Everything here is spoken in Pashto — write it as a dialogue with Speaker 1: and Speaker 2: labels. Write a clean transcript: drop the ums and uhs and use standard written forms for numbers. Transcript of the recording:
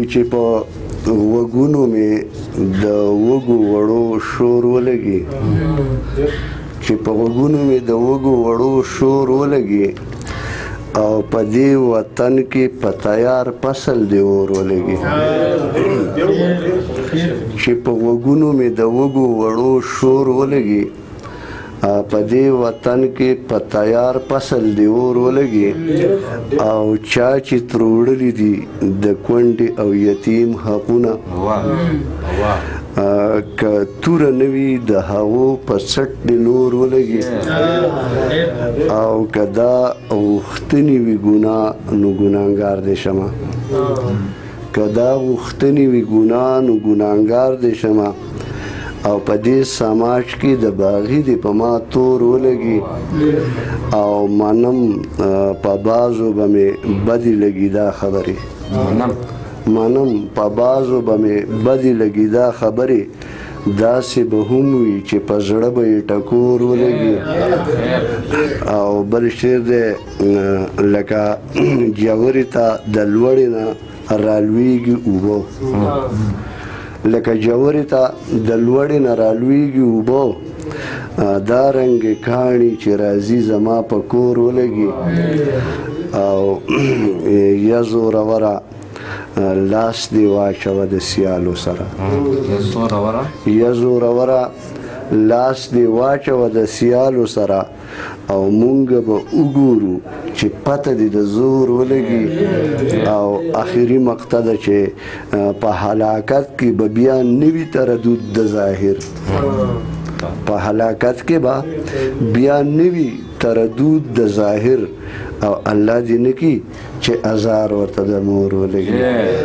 Speaker 1: وی چې په غوږونو مې د وږو وړو شور ولګي، چې په غوږونو مې د وږو وړو شور ولګي او په دې وطن کې په تیار فصل دی اور ولګي. چې په غوږونو مې د وږو وړو شور ولګي، په دې وطن کې په تیار فصل دی اور ولګي او چا چې تروړلي دي د کونډې او یتیم حقونه، که توره نه وي د هغو په څټ دې نور ولګي او که دا غوښتنې وي ګناه نو ګناهګار دې شمه، که دا غوښتنې وي ګناه نو ګناهګار دې شمه او په دې سماج کې د باغي دې په ما تور ولګي او منم په بازو به مې بدې لګي دا خبرې، منم په بازو به مې بدې لګي دا خبرې، داسې به هم وي چې په زړه به یې ټکور ولګي. او بل شعر دی لکه جورې ته د لوړې نه رالویږي اوبه، لکه جورې ته د لوړې نه رالویږي اوبه، دا رنګ کاڼي چې راځي زما په کور ولګي. او یا زوروره لاس دی واچوه د سیالو سره، یا زوروره لاس دی واچوه د سیالو سره او مونږ به وګورو چې پته دې د زور ولګي. او اخري مقطع ده چې په هلاکت کې به بیا نوي تردد د ظاهر، په هلاکت کې به بیا نوي تردد د ظاهر او الله دې نه کړي چې ازار ورته د مور ولګي.